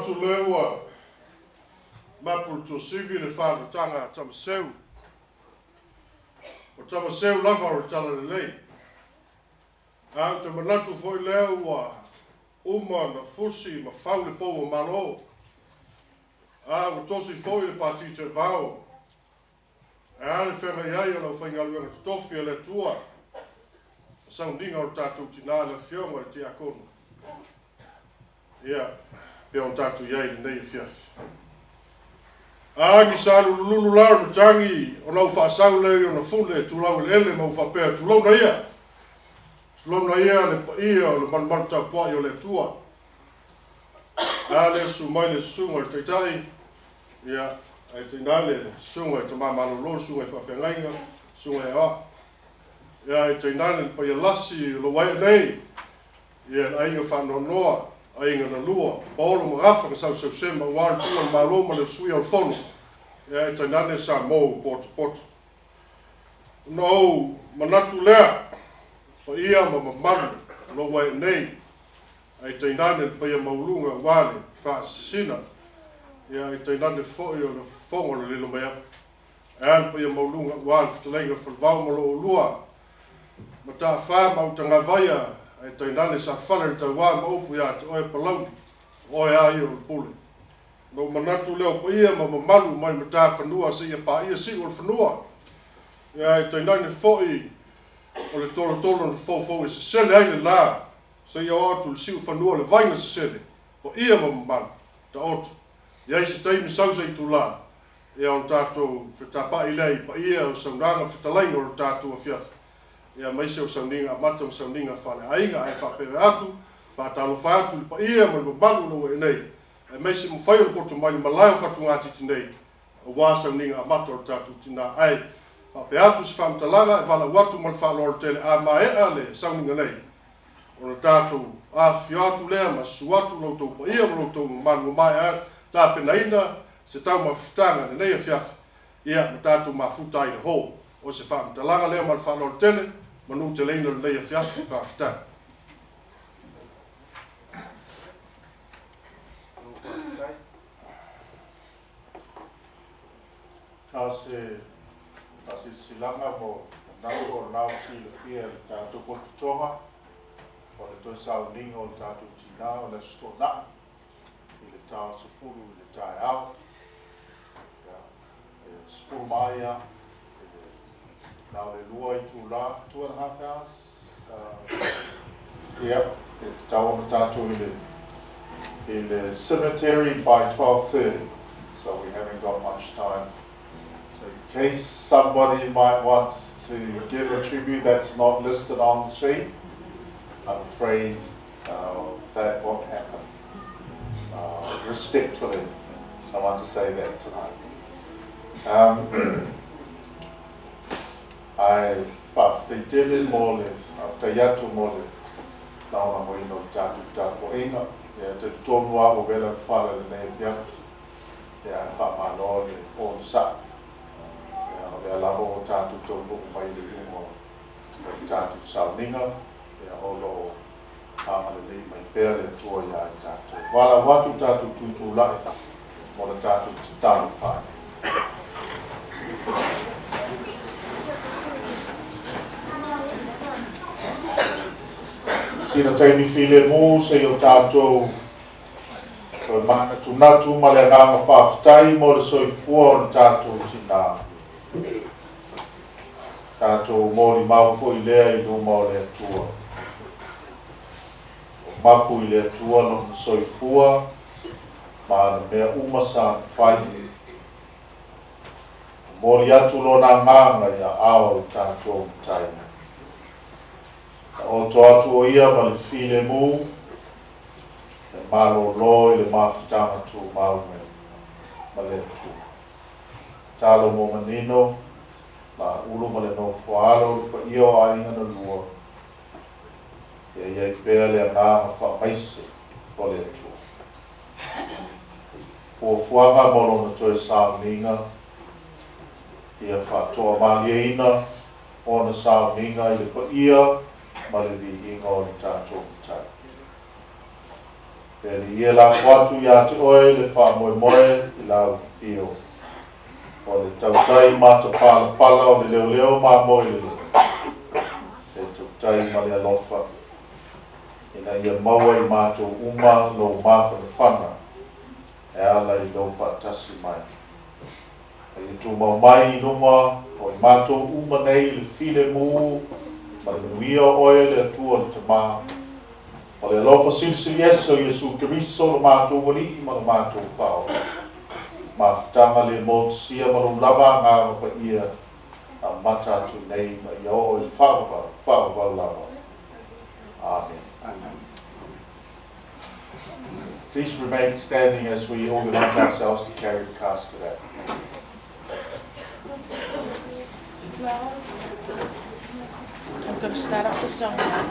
Manatu lea ua mapu i le tuasivi le faaolataga a Tamaseu. O Tamaseu lava o le Talalelei. Ae ou te manatu foi lea ua uma ona fusi ma fau le pou o Malo, a ua tosi foi le Pati Teevao. Ae a le feagai ai o le aufaigaluega totofi a le Atua, ma sauniga o le tatou tinā le Afioga i le Tiakono. Ia, pei ona tatou i ai i lenei afiafi. A agi sa lulululu la o le matagi ona ou faasau lea i ona fune tulau eleele ma ou faapea, Tulouna ia! Tulouna ia le paia o le malumalu tapuai o le Atua. A le susu mai le susuga i le Taitai, ia, ae tainane le susuga i Tama Malolo, le susuga i Faafeagaiga, le susuga i Aoao. Ia, ae tainane le paia lasi o lo o ua ee nei, Ia le aiga faanoanoa, aiga na lua, paolo ma gafa na sausausema aua le tuua o le Malo ma le usuia o le Fono, ia ae tainane Samoa ua potopoto. Ona ou manatu lea, paia ma mamalu o lo o ua ee nei, ae tainane le paia maualuga aua le faasisina, ia ae tainane foi o le fofoga o le Lilomaiava. Ae a le paia maualuga aua le fetalaiga Falevao ma lo oulua Mataafa ma Utagavaia, ae tainane sa fale le tauā ma upu ia te oe Palauli, o oe a ia o le pule. Ona ou manatu lea o paia ma mamalu mai matafanua seia paia siu o le fanua, ia ae tainane foi o le tolotolo na foufou e sesele ai le la seia oo atu i le siufanua o le vai na sesele, paia ma mamalu, taoto. I ai se taimi sau se itulā, Ia ona tatou fetapa'i lea i paia o saunaga fetalaiga o le tatou afiafi, ia aemaise o sauniga amata ma sauniga faaleaiga, ae faapea atu, faatalofa atu i le paia ma le mamalu o lo o ua ee nei, aemaise mafai ona poto mai le malae o Fatugatiti nei, aua sauniga amata o le tatou tinā. Ae faapea atu se faamatalaga e valaau atu ma le faaaloalo tele a maea le sauniga nei, ona tatou afifio atu lea ma susu atu lo outou paia ma lo outou mamalu ua maea tapenaina se taumafataga i lenei afiafi, ia, ma tatou mafuta ai i le hall. O se faamatalaga lea ma le faaaloalo tele, manuteleina lenei afiafi. Faafetai. Na o se faasilasilaga mo manatu o lena ua silafia e le tatou potopotoga o le toe sauniga o le tatou tinā o le Aso Toonai i le ta o 10 i le taeao. Ia, e 10 ma ai lava, i le na o le 2 itula, 2.5 hours. Ia, e tatau ona tatou i le i le cemetery by 12:30, so we haven't got much time. So in case somebody might want to give a tribute that's not listed on the sheet, I'm afraid that won't happen. Respectfully, I want to say that tonight. Ae faafetai tele mo le faafetai atu mo le lagolagoina o le tatou tapuaiga. Ia e talitonu lava ua vela le fala i lenei afiafi, ia ae faamalo le onosai. Ia o lea lava ua tatou taunuu mai i le iuga o le tatou sauniga, ia o lo o agalelei mai pea le Atua ia i tatou. Valaau atu tatou tutulai mo le tatou tatalo faaiu. Sina taimi filemu se i o tatou toe manatunatu ma le agaga faafetai mo le soifua o le tatou tinā. Tatou molimau foi lea i luma o le Atua. O mapu i le Atua lona soifua ma ana mea uma sa na fai. Momoli atu lona agaga i aao o le tatou Matai. Taoto atu o ia ma le filemu, e malolo i le mafutaga tumau ma le Atua. Talo mo manino, Laulu ma le Nofoaalo, le paia o aiga na lua, ia i ai pea le agaga faamaise o le Atua. Fuafuaga mo lona toe sauniga, ia faatoamalieina ona sauniga i le paia ma le viiga o le tatou Matai. E Alii e, lafo atu ia te oe le faamoemoe i lau afio. O le tautai matapalapala o le leoleo mamoe lelei, le tautai ma le alofa, ina ia maua i matou uma lou mafanafana e ala i lou faatasi mai. A ia tumau mai i luma o i matou uma nei le filemu ma le manuia o oe le Atua le Tamā, ma le alofa silisili ese o Iesu Keriso lo matou Alii ma lo matou Faaola. Mafutaga le motusia ma lou lava Agaga Paia, amata atu nei ma ia oo i le faavavau, faavavau lava. Amen. Please remain standing as we organize ourselves to carry the casket out. I'm going to start up the song now.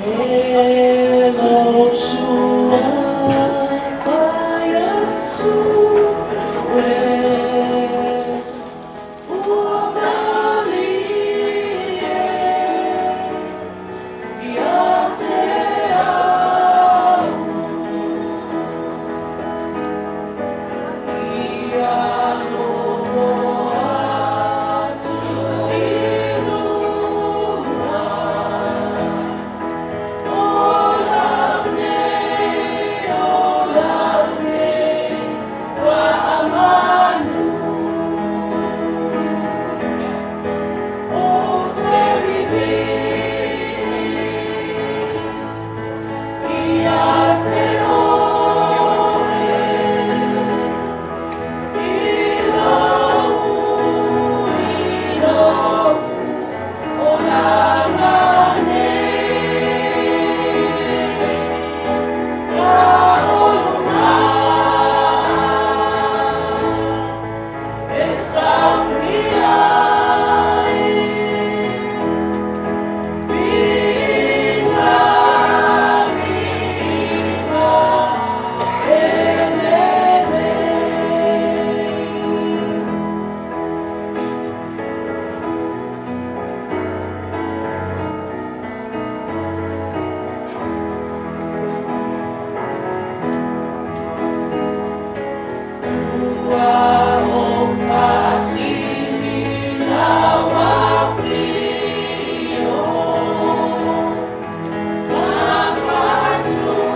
E lou sua ua malie ia te au ia logo atu i luga o lau nei, o lau nei faamanu o te vivii ia te oe i lou, i lou olaga nei ka oluga e saunia ai Viiga, viiga, elele. Ua ou faasili lau afio, ma faatua,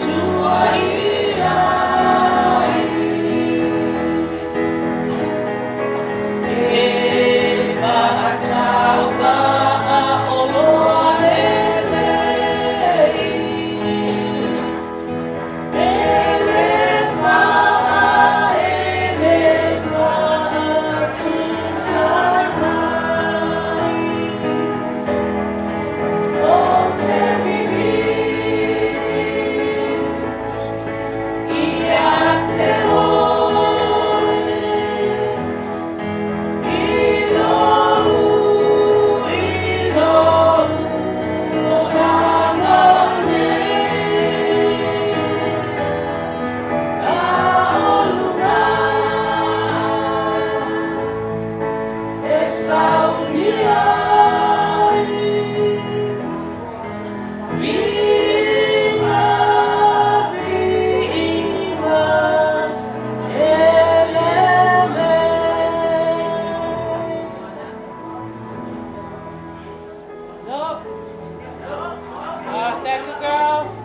tua i ai. E faatauvaa oloa lelei. E le faa, e le faatusa mai. O te vivii ia te oe i lou, i lou olaga nei ka oluga e saunia ai. Viiga, viiga, elele. No. Thank you, girls.